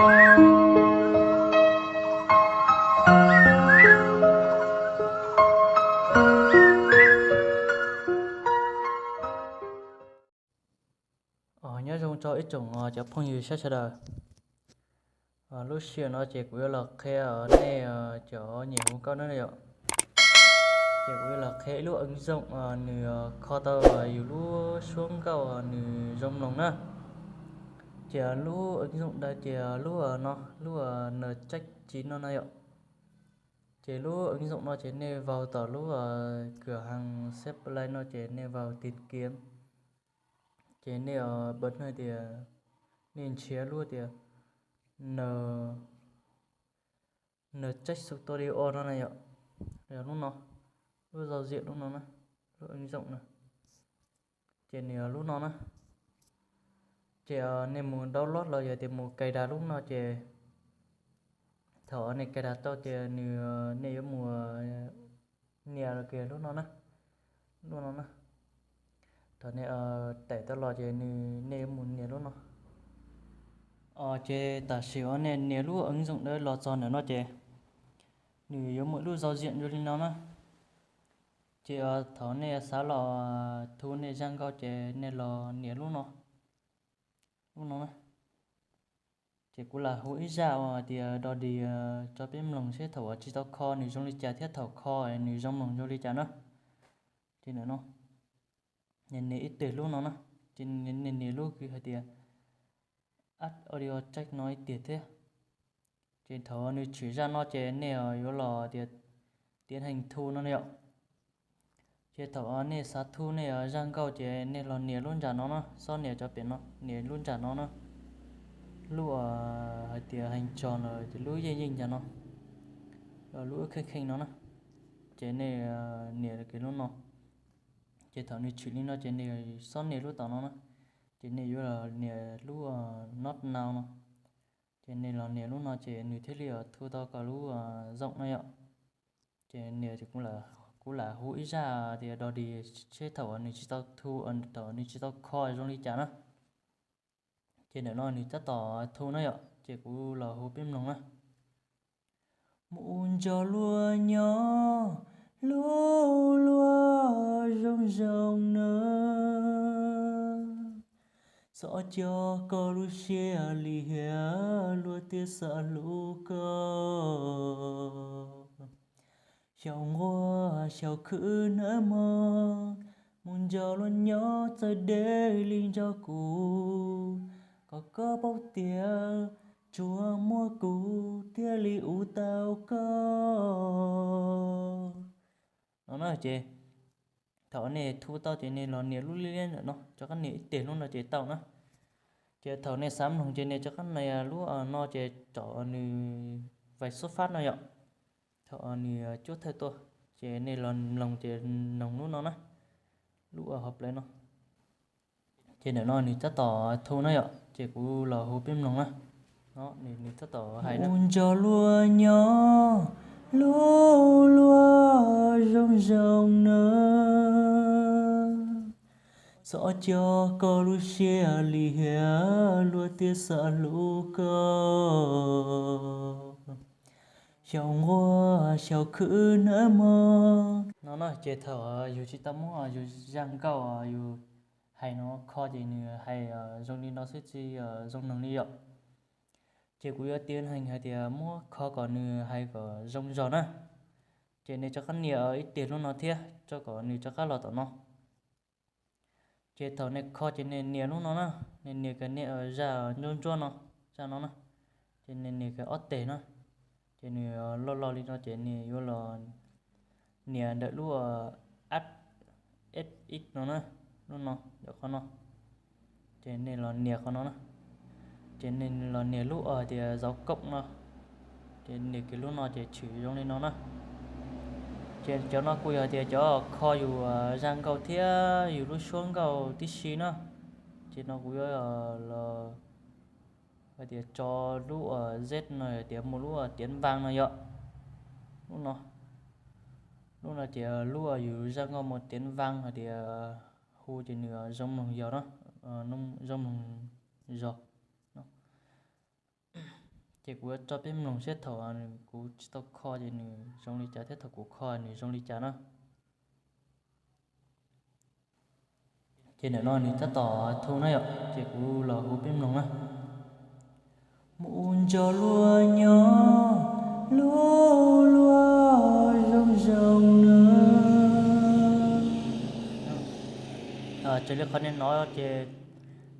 Nyob zoo rau ib tsoom cov phooj ywg sab sawv daws. Lub sij hawm no ces kuv yuav los qhia nej cov nyuam hu nkauj na yom. Ces kuv yuav los qhia ib lub ứng dụng nws kho tau yus lub suab nkauj nws zoo mloog na. Ces lub ứng dụng ntawd ces lub no, lub N Check chín no na yom. Ces lub ứng dụng no ces nej vào tom lub cửa hàng xếp Play no ces nej vào tìm kiếm. Ces nej bật hais tias, nej nrhiav lub tias N, N Check Studio no na yom. Yog lub no, lub giao diện lub no na, lub ứng dụng na. Ces nws yog lub no na. Ces nej mus download los yog tias mus cài đặt lub no ces thaum nej cài đặt tau ces nws, nej yuav mus nias kiag lub no na, lub no na. Thaum nej tải tau los ces nws, nej yuav mus nias lub no. Ces tam sim uas nej nias lub ứng dụng ntawd los txog ntawm no ces nws yuav muaj lub giao diện zoo li no na. Ces thaum nej xav los thu nej zaj nkauj ces nej los nias lub no, lub no na. Ces kuv lam hu ib zaj uas tias Dodi tso peb mloog seb thaum uas tsis tau kho nws zoo li cas thiab thaum kho nws zoo mloog zoo li cas na. Ces ntawm no, nej nias ib teg lub no na, ces nej nias lub kws hais tias Add Audio Track no ib tiag thiab. Ces thaum nws tshwm zaj no ces nej yuav los tias tiến hành thu no yom. Ces thaum nej xav thu nej zaj nkauj ces nej los nias lub ntsam no na, xob nias cov pem no, nias lub ntsam no na. Lub hais tias heev tso no ces lub yeej yeej ntsam no, lub kheej kheej no na. Ces nej nias kiag lub no. Ces thaum nws tshwm li no ces nej xob nias lub tom no na. Ces nej yuav los nias lub not now no. Ces nej los nias lub no ces nws thiaj li thu tau kom lub zoo no yom. Ces nias, kuv lam hu ib zaj tias Dodi seb thaum uas nws tsis tau thu, thaum nws tsis tau kho zoo li cas na. Ces ntawm no nws tab tom thu na yom, ces kuv los hu peb mloog na. Mus nco luag nyob lub luag zoo zoo na, txhob coj koj lub siab lim hiam, luag thiaj xav hlub koj. Xyaum nquag xyaum khwv hnab hmo, mus nco luag nyob txawj deb li nco kuv, kom koj paub tias tsuas muaj kuv thiaj li ua tau koj. No na ces thaum nej thu tau ces nej los nias lub liab liab ntawm no, rov qab nias ib teg lub no ces tau na. Ces thaum nej xav mloog ces nej rov qab nias lub no ces rau nws vais xub fab no yom. Thaum nws cuab thawj tuaj ces nej los mloog ces mloog lub no na, lub hauv plawv no. Ces ntawm no nws tab tom thu na yom, ces kuv los hu peb mloog na. Nws tab tom hais, mus nco luag nyob lub luag zoo zoo na, txhob coj koj lub siab lim hiam, luag thiaj xav hlub koj. Xyaum nquag xyaum khwv hnab hmo. No na ces thaum yus tsis tau muab yus zaj nkauj yus hais no kho ces nws hais zoo li no xwb tsis zoo mloog li yom. Ces kuv yuav tiến hành hais tias muab kho kom nws hais kom zoo zog na. Ces nej rov qab nias ib teg lub no thiab rau kom nws rov qab los tom no. Ces thaum nej kho ces nej nias lub no na, nej nias kiag nej zaj ntsuab ntsuab no, zaj no na, ces nej nias kiag ob teg na, ces nws loj loj li no ces nej yuav los nias ntawm lub app F X no na, lub no, ntawm qhov no, ces nej los nias qhov no na. Ces nej los nias lub hais tias dấu cộng no, ces nias kiag lub no ces tshwm zoo li no na. Ces cov no kuj yog tias cov kho yus zaj nkauj thiab yus lub suab nkauj tib si na. Ces no kuv yuav los hais tias tso lub Z no hais tias muaj lub tiến vào no yom. Lub no, lub no ces lub yus zaj nkauj muaj tiến vào hais tias hu ces nws zoo mloog yog na, zoo mloog zog. Ces kuv yuav tso peb mloog seb thaum kuv tsis tau kho ces nws zoo li cas thiab thaum kuv kho nws zoo li cas na. Ces ntawm no nws tab tom thu na yom, ces kuv los hu peb mloog na. Mus nco luag nyob lub luag zoo zoo na. Raws li qhov nej hnov ces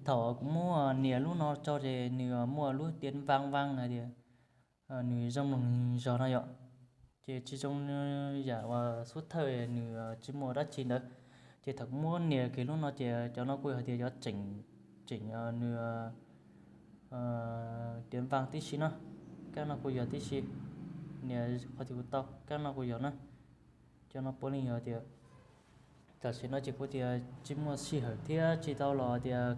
thaum kuv muab nias lub no tso ces nws muaj lub tiếng vang vang hais tias nws zoo mloog zog no yom. Ces tsis zoo yam uas xub thawj nws tsis muaj dab tsi ntawd. Ces thaum kuv muab nias kiag lub no ces cov no kuj yog hais tias cov tseem, tseem nws tiếng vang tib si na. Kab no kuj yog tib si, nias qhov twg kuj tau, kab no kuj yog na. Cov no puav leej yog tias tam sim no ces kuv tias tsis muaj sij hawm thiab tsis tau los tias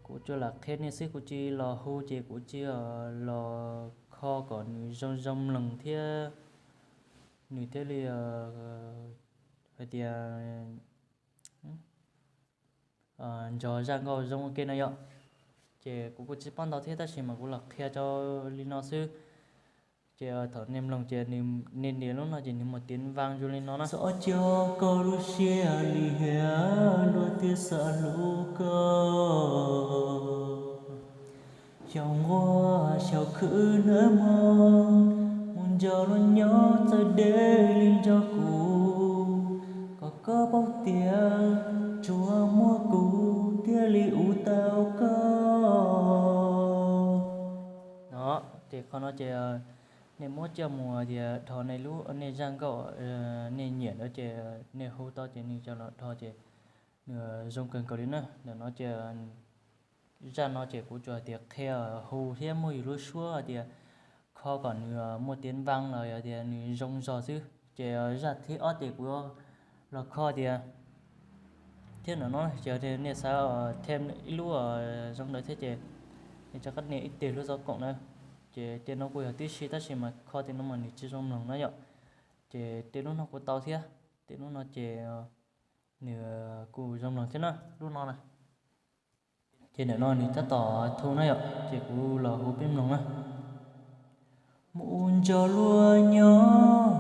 kuv tsuas lam qhia nej xwb, kuv tsis los hu ces kuv tsis los kho kom nws zoo zoo mloog thiab nws thiaj li hais tias nco zaj nkauj zoo ua ke no yom. Ces kuv kuj tsis paub ntau thiab tab sis mas kuv los qhia rau li no xwb. Ces thaum nej mloog ces nej nias lub no ces nws muaj tiếng vang zoo li no na. Txhob coj koj lub siab lim hiam, luag thiaj xav hlub koj. Xyaum nquag xyaum khwv hnab hmo, mus nco luag nyob txawj deb li nco kuv, kom koj paub tias tsuas muaj kuv thiaj li ua tau koj. No, ces qhov no ces nej muab coj mus tias dhos nej lub, nej zaj nkauj nej nyiam ntawd ces nej hu tau ces nws coj los dhos ces nws zoo kawg nkaus li na. Ntawm no ces zaj no ces kuv tsuas hais tias qhia hu thiab muab yus lub suab tias kho kom nws muaj tiếng vang los yog tias nws zoo zog xwb. Ces zaj thib ob ces kuv los kho tias, thiab ntawm no ces nej xav thêm ib lub zoo ntawd thiab ces nej rov qab nias ib teg lub dấu cộng na. Ces tej no kuj yog tib si tab sis mas kho tej no mas nws tsis zoo mloog na yom. Ces tej lub no kuj tau thiab, tej lub no ces nws kuj zoo mloog thiab na, lub no na. Ces ntawm no nws tab tom thu na yom, ces kuv los hu peb mloog na. Mus nco luag nyob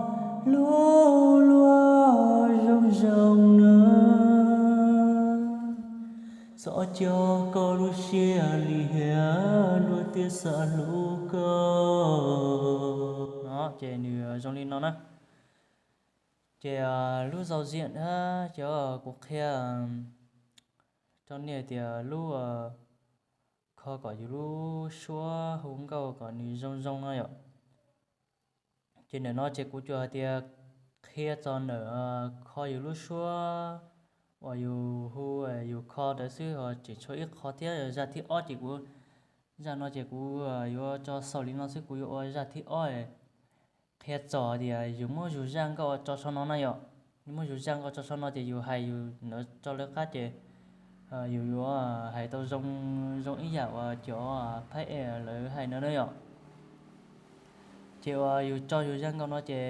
lub luag zoo zoo na, txhob coj koj lub siab lim hiam, luag thiaj xav hlub koj. No ces nws zoo li no na. Ces lub giao diện thiab cov kuv qhia rau nej tias lub kho kom yus lub suab hu nkauj kom nws zoo zoo no yom. Ces ntawm no ces kuv tsuas hais tias qhia txog ntawm kho yus lub suab uas yus hu yus kho ntawd xwb, tseem tshuav ib qho thiab zaj thib ob ces kuv, zaj no ces kuv yuav tso xaus li no xwb, kuv yuav ua zaj thib ob qhia txog tias yus muab yus zaj nkauj tso sau no na yom. Yus muab yus zaj nkauj tso sau no ces yus hais yus ntawd tso lawv qab ces yus yuav hais tau zoo, zoo ib yam uas cov phab es lawv hais ntawd na yom. Ces uas yus tso yus zaj nkauj no ces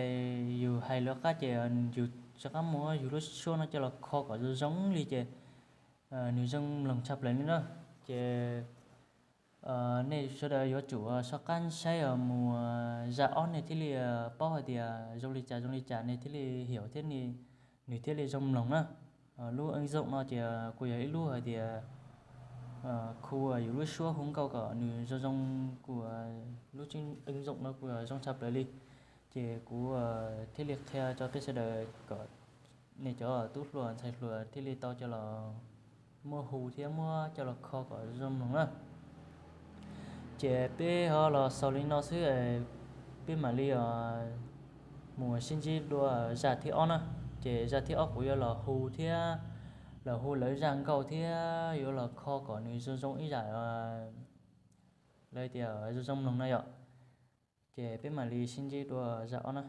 yus hais lawv qab ces yus rov qab muab yus lub suab no coj los kho kom zoo zoo li ces nws zoo mloog tshaj plaws li na. Ces nej sawv daws yuav tsum soj qab saib mus zaj ob nej thiaj li paub hais tias zoo li cas zoo li cas nej thiaj li hiểu thiab nws thiaj li zoo mloog na. Lub ứng dụng no ces kuj yog ib lub hais tias khu yus lub suab hu nkauj kom nws zoo zoo, kuj lub ứng dụng no kuj zoo tshaj plaws li. Ces kuv thiaj li qhia rau peb sawv daws kom nej cov tub hluas ntxhais hluas thiaj li tau coj los muab hu thiab muab coj los kho kom zoo mloog na. Ces peb ho los xaus li no xwb, peb mam li mus sib ntsib dua zaj thib ob na. Ces zaj thib ob kuv yuav los hu thiab, los hu lawv zaj nkauj thiab yuav los kho kom nws zoo zoo ib yam lawv tias zoo zoo mloog na yom. Ces peb mam li sib ntsib dua zaj ob na.